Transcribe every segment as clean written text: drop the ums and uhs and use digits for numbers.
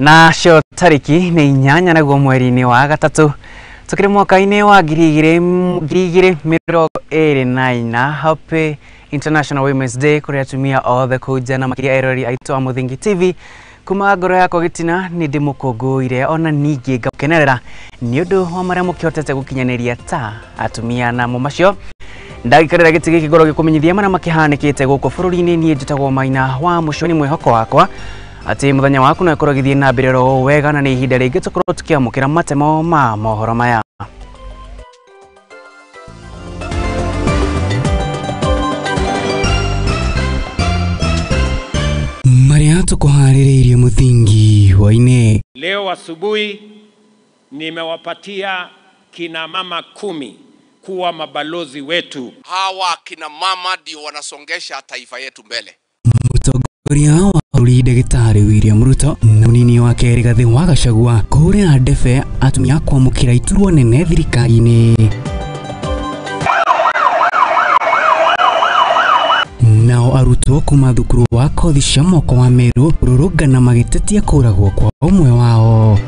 Nacio tariki nĩ 8 naguo mweri-inĩ wa gatatũ tukĩrĩ mwaka-inĩ wa 2024. Happy International Women's Day kũrĩ atumia othe kũu nja na makĩria eroreri aitũ a Mũthingi TV. Kuma ngoro yakwa gĩtina nĩ ndĩmũkũngũĩire ona ningĩ ngakenerera nĩ ũndũ wa marĩa mũkĩhotete gũkinyanĩria ta atumia namo macio ndagikarĩra gĩtĩ gĩkĩ ngorwo gĩkũmenyithia marĩa makĩhanĩkĩte gũkũ bũrũri-inĩ. Niĩ njĩtagwo Maina wa Mũco, nĩ mwĩhoko wakwa atĩ mũthenya waku no ĩkorwo ĩgĩthiĩ na mbere oro wega, na nĩ ihinda rĩngĩ tũkorwo tũkĩamũkĩra matemo ma mohoro maya. Marĩa tũkũharĩrĩirie Mũthingi wa-inĩ. Leo asubuhi nimewapatia kina mama 10 kuwa mabalozi wetu. Hawa kina mama ndio wanasongesha taifa yetu mbele. Mũtongoria wa bũrũri Ndagĩtarĩ William Ruto na mũnini wake Rigathĩ wa Gachagua kũhũrĩra ndebe atumia kwamũkĩra iturwa nene thirikari-inĩ. Nao arutwo kuma thukuru wa kothi cia moko wa Meru kũrũrũngana magĩtetia kũragwo kwa ũmwe wao.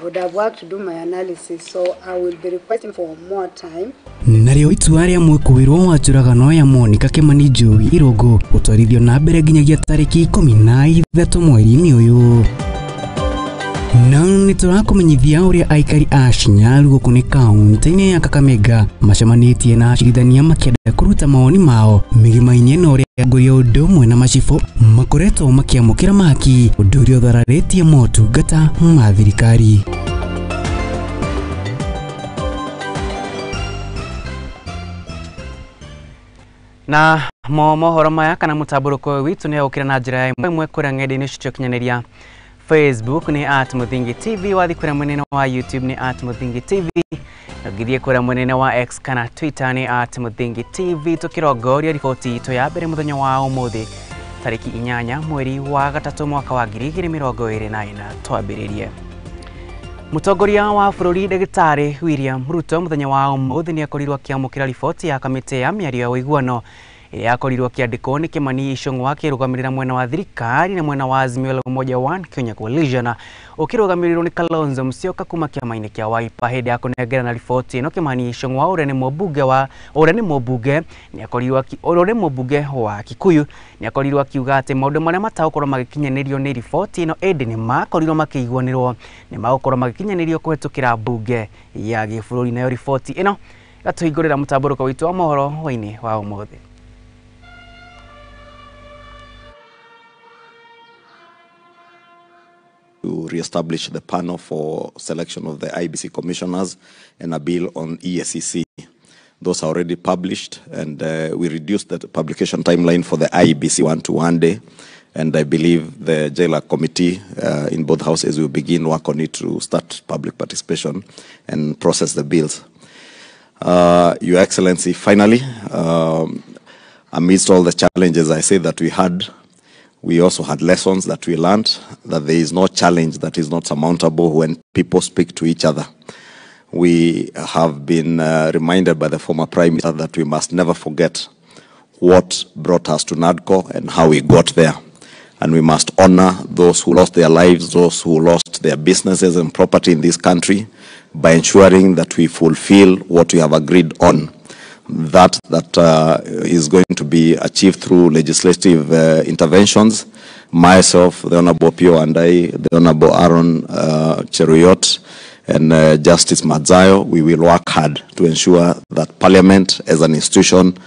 I would have worked to do my analysis, so I will be requesting for more time. Narĩo itua rĩa mwĩkũĩrwo wa njũragano ya Monica Kimani Njowi Irũngũ gũtwarithio na mbere nginyagia tarĩki 13 mweri-inĩ ũyũ. Na nĩ tũrakũmenyithia ũrĩa aikari a Shinyalu gũkũ nĩ kaunti-inĩ ya Kakamega macemanĩtie na acirithania makĩenda kũruta mawoni mao mĩgima-inĩ ĩno ũrĩa atongoria ũndũ ũmwe na macibũ makoretwo makĩamũkĩra mahaki, ũndũ ũrĩa ũthararĩtie motungata ma thirikari. Na mohoro maya kana mũtambũrũko witũ nĩ ũkĩra na njĩra ĩmwe kũrĩa ng'enda-inĩ cia ũkinyanĩria. Facebook ni @Muthingi TV, wathi kũrĩa mwena wa YouTube ni @Muthingi TV, na ũngĩthiĩ kũrĩa mwena wa X kana Twitter ni @Muthingi TV. Tũkĩrongoria riboti itũ ya mbere mũthenya wa ũmũthĩ tarĩki 8 mweri wa gatatũ mwaka wa 2024. Twambĩrĩrie. Mũtongoria wa bũrũri Ndagĩtarĩ William Ruto mũthenya wa ũmũthĩ nĩ akorirwo akĩamũkĩra riboti ya kamĩtĩ ya mĩario ya ũiguano ĩrĩa yakorirwo akĩandĩkwo nĩ Kimani Ichung'wa akĩrũgamĩrĩra mwena wa thirikari na mwena wa Azimio la Umoja One Kenya Coalition ũkĩrũgamĩrĩrwo nĩ Kalonzo Musyoka kuma kĩama-inĩ kĩa Wiper. Hĩndĩ ya kũnengerana riboti ĩno, Kimani Ichung'wa ũrĩa nĩ mũmbunge wa Kikuyu nĩ akorirwo akiuga atĩ maũndũ marĩa matagũkorwo magĩkinyanĩrio nĩ riboti ĩno ĩndĩ nĩ makorirwo makĩiguanĩrwo nĩ magũkorwo magĩkinyanĩrio kũhetũkĩra mbunge ya gĩbũrũri. Nayo riboti ĩno ĩgatũhingũrĩra mũtambũrũko witũ wa mohoro hwaĩ-inĩ wa ũmũthĩ. To re-establish the panel for selection of the IBC commissioners and a bill on EACC. Those are already published, and we reduced the publication timeline for the IBC 1 to 1 day. And I believe the JLAC committee in both houses will begin work on it to start public participation and process the bills. Your Excellency, finally, amidst all the challenges I say that we had, we also had lessons that we learned, that there is no challenge that is not surmountable when people speak to each other. We have been reminded by the former Prime Minister that we must never forget what brought us to NADCO and how we got there. And we must honor those who lost their lives, those who lost their businesses and property in this country by ensuring that we fulfill what we have agreed on. That is going to be achieved through legislative interventions. Myself, the Honorable Pio and I, the Honorable Aaron Cheruiyot, and Justice Madzayo, we will work hard to ensure that Parliament as an institution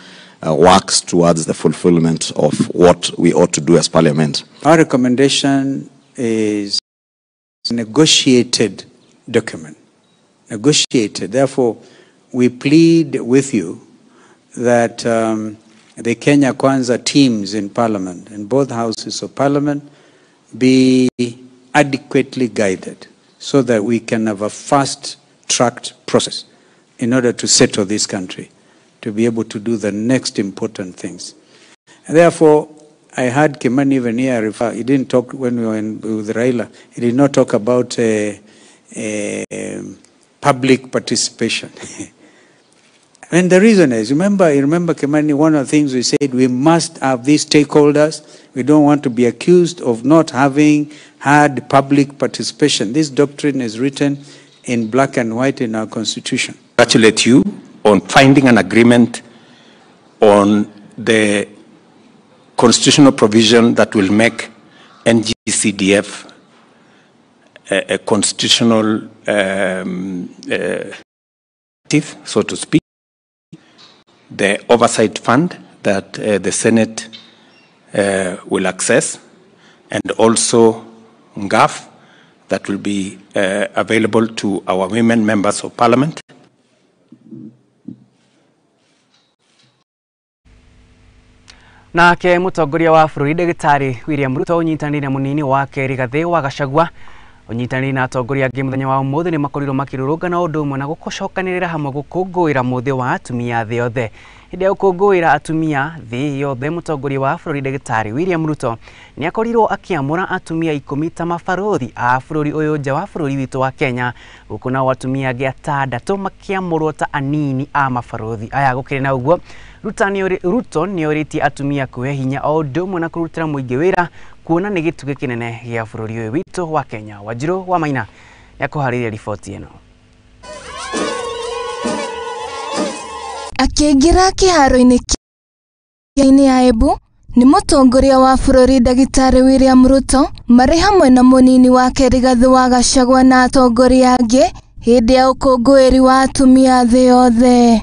works towards the fulfillment of what we ought to do as Parliament. Our recommendation is a negotiated document. Negotiated. Therefore, we plead with you that the Kenya Kwanza teams in Parliament, in both houses of Parliament, be adequately guided so that we can have a fast-tracked process in order to settle this country, to be able to do the next important things. And therefore, I heard Kimani even here refer, he didn't talk when we were with Raila, he did not talk about public participation. And the reason is, remember Kimani, one of the things we said, we must have these stakeholders. We don't want to be accused of not having had public participation. This doctrine is written in black and white in our constitution. Congratulate you on finding an agreement on the constitutional provision that will make NGCDF a constitutional so to speak, the oversight fund that the Senate will access, and also NGAF that will be available to our women members of parliament. Nake mutongoria wa bũrũri Ndagĩtarĩ William Ruto ũnyitanĩire na mũnini wake Rigathĩ wa Gachagua ũnyitanĩire na atongoria angĩ mũthenya wa ũmũthĩ nĩ makorirwo makĩrũrũngana ũndũ ũmwe na gũcokanĩrĩra hamwe gũkũngũĩra mũthĩ wa atumia thĩ yothe. Hĩndĩ ya gũkũngũĩra atumia thĩ yothe, mũtongoria wa bũrũri Ndagĩtarĩ William Ruto nĩ akorirwo akĩamũra atumia 10 ta mabarũthi a bũrũri ũyũ nja wa bũrũri witũ wa Kenya, gũkũ nao atumia angĩ 6 makĩamũrwo ta anini a mabarũthi aya. Gũkĩrĩ na ũguo, Ruto nĩ orĩtie atumia kwĩhe hinya o ũndũ ũmwe na kũrutĩra mũingĩ wĩra kuona nĩ gĩtugĩ kĩnene gĩa bũrũri ũyũ witũ wa Kenya. Wanjirũ wa Maina nĩakũharĩria riboti ĩno. Akĩingĩra kĩharo-inĩ kĩa ya Embu nĩ mũtongoria wa bũrũri Ndagĩtarĩ William Ruto marĩ hamwe na mũnini wake Rigathĩ wa Gachagua na atongoria angĩ hĩndĩ ya ũkũngũĩri wa atumia thĩ yothe.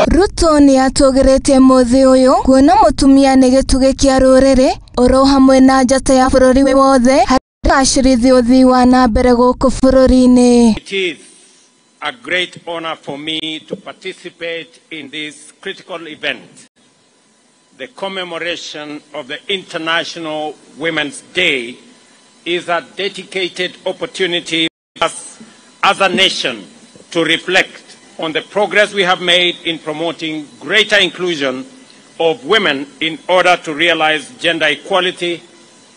Ruto nĩ atũgĩrĩtie mũthĩ ũyũ kuona mũtumia nĩ gĩtugĩ kĩa rũrĩrĩ oro hamwe na njata ya bũrũri wothe harĩ kũgacĩrithia ũthii wa na mbere gũkũ bũrũri-inĩ. It is a great honor for me to participate in this critical event, the commemoration of the International Women's Day is a dedicated opportunity for us as a nation to reflect on the progress we have made in promoting greater inclusion of women in order to realize gender equality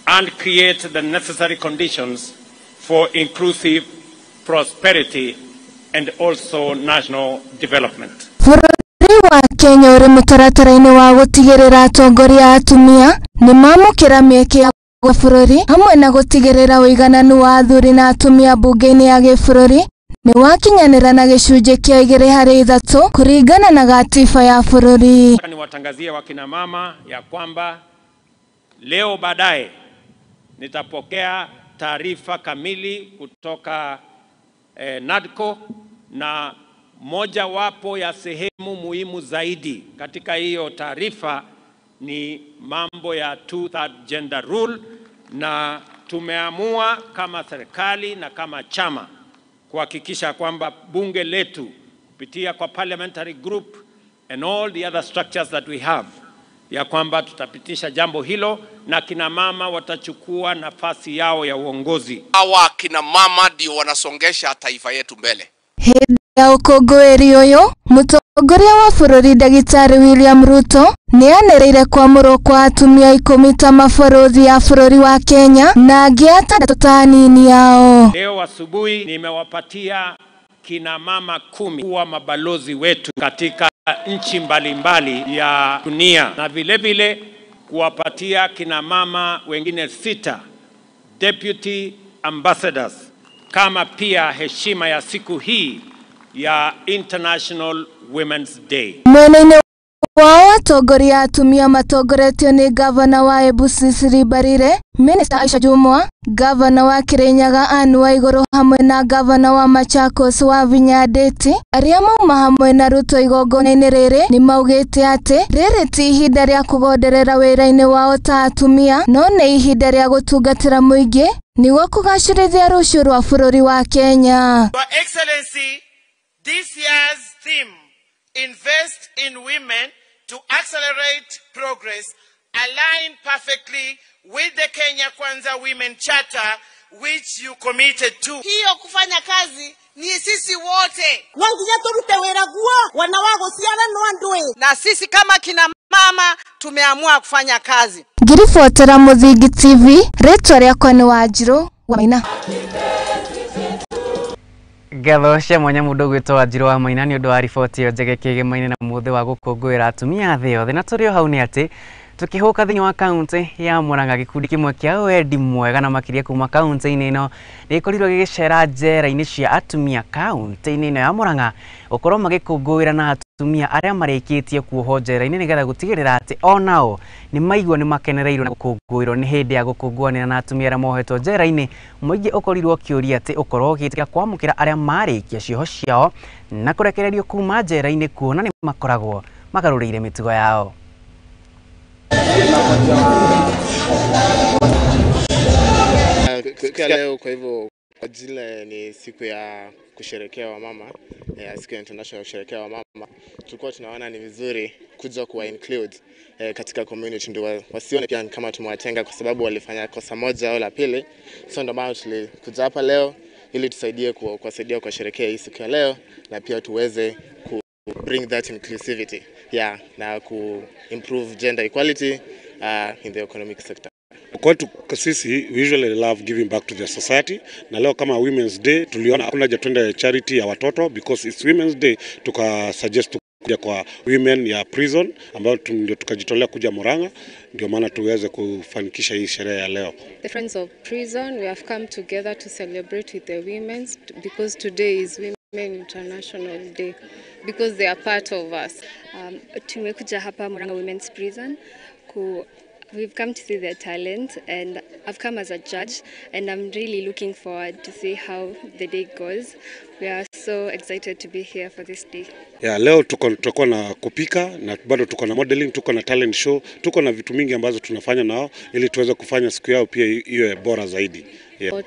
and create the necessary conditions for inclusive prosperity and also national development. Bũrũri wa Kenya ũrĩ mũtaratara-inĩ wa gũtigĩrĩra atongoria atumia nĩ mamũkĩra mĩeke ya bũrũri hamwe na gũtigĩrĩra ũigananu wa athuri na atumia mbunge-inĩ ya gĩbũrũri nĩ wakinyanĩra na gĩcunjĩ kĩa 2 harĩ 3 kũringana na gatiba ya bũrũri. Niwatangazie wakina mama ya kwamba leo baadaye nitapokea taarifa kamili kutoka NADCO, na moja wapo ya sehemu muhimu zaidi katika hiyo taarifa ni mambo ya 2/3 gender rule, na tumeamua kama serikali na kama chama kuhakikisha kwamba bunge letu kupitia kwa parliamentary group and all the other structures that we have, ya kwamba tutapitisha jambo hilo na kina mama watachukua nafasi yao ya uongozi. Hawa kina mama ndio wanasongesha taifa yetu mbele. Hĩndĩ ya ũkũngũĩri ũyũ, mũtongoria wa bũrũri Ndagĩtarĩ William Ruto nĩ anĩrĩire kwamũrwo kwa atumia 10 ta mabarũthi a bũrũri wa Kenya na angĩ 6 ta anini ao. Leo asubuhi nimewapatia kina mama 10 kuwa mabalozi wetu katika nchi mbalimbali ya dunia, na vile vile kuwapatia kina mama wengine 6 deputy ambassadors kama pia heshima ya siku hii ya International Women's Day. Mwena-inĩ wao atongoria atumia matongoretio nĩ gavana wa Embu Cecily Mbarire, Minister Aisha Jumwa, gavana wa Kirinyaga Anne Waiguru hamwe na gavana wa Machakos Wavinya Ndeti arĩa mauma hamwe na Ruto igongona-inĩ rĩrĩ nĩ maugĩte atĩ rĩrĩ ti ihinda rĩa kũgonderera wĩra-inĩ wao ta atumia, no nĩ ihinda rĩa gũtungatĩra mũingĩ nĩguo kũgacĩrithia rũciũ rwa bũrũri wa Kenya. Your Excellency, this year's theme, Invest in Women to Accelerate Progress, align perfectly with the Kenya Kwanza Women Charter, which you committed to. Hiyo kufanya kazi ni sisi wote. Wanginya turute wira guo, wanawaguciara no andũ. Na sisi kama kina mama tumeamua kufanya kazi. Ngiribotera Muthingi TV, rĩtwa rĩakwa nĩ Wanjirũ wa Maina. Ngatho cia mwanya mũndũ ũgwĩtwo Wanjirũ wa Maina nĩ ũndũ wa riboti ĩyo njege kĩgema-inĩ na mũthĩ wa gũkũngũĩra atumia thĩ yothe. Na tũrĩ o hau nĩ atĩ tukĩhũka thĩinĩ wa kaunti ya Murang'a, gĩkundi kĩmwe kĩa wendi mwega na makĩria kuma kaunti-inĩ ĩno nĩgĩkorirwo gĩgĩcera njera-inĩ cia atumia kaunti-inĩ ĩno ya Murang'a gũkorwo magĩkũngũĩra na atumia arĩa marĩkĩtie kuohwo njera-inĩ nĩgetha gũtigĩrĩra atĩ onao nĩ maigua nĩ makenereirwo na gũkũngũĩrwo. Nĩ hĩndĩ ya gũkũngũanĩra na atumia arĩa mohetwo njera-inĩ, mũingĩ ũkorirwo ũkĩũria atĩ ũkorwo ũgĩtĩkĩra kwamũkĩra arĩa marĩkia cioho ciao na kũrekererio kuma njera-inĩ kuona nĩ makoragwo magarũrĩire mĩtugo yao. Siku ya leo, kwa hivyo, kwa jile ni siku ya kusherekea wamama, siku ya international ya kusherekea wamama, tulikuwa tunaona ni vizuri kuja kuwa include katika community ndio wasione pia kama tumewatenga kwa sababu walifanya kosa moja au la pili. So ndio maana tulikuja hapa leo ili tusaidie kuwasaidia kusherekea hii siku ya leo na pia tuweze ku bring that inclusivity, yeah, na ku improve gender equality in the economic sector. Kwetu sisi, we usually love giving back to the society, na leo kama Women's Day tuliona hakuna haja twende charity ya watoto because it's Women's Day, tuka suggest kuja kwa women ya prison ambayo ndio tukajitolea kuja Murang'a, ndio maana tuweze kufanikisha hii sherehe ya leo. The Friends of Prison, we have come together to celebrate with the women because today is Women International Day, because they are part of us. Tumekuja hapa Murang'a Women's Prison we've come to see their talent, and I've come as a judge, and I'm really looking forward to see how the day goes. We are so excited to be here for this day. Yeah, leo tuko na kupika na bado tuko na modeling, tuko na talent show, tuko na vitu mingi ambazo tunafanya nao ili tuweze kufanya siku yao pia iwe bora zaidi. Yeah.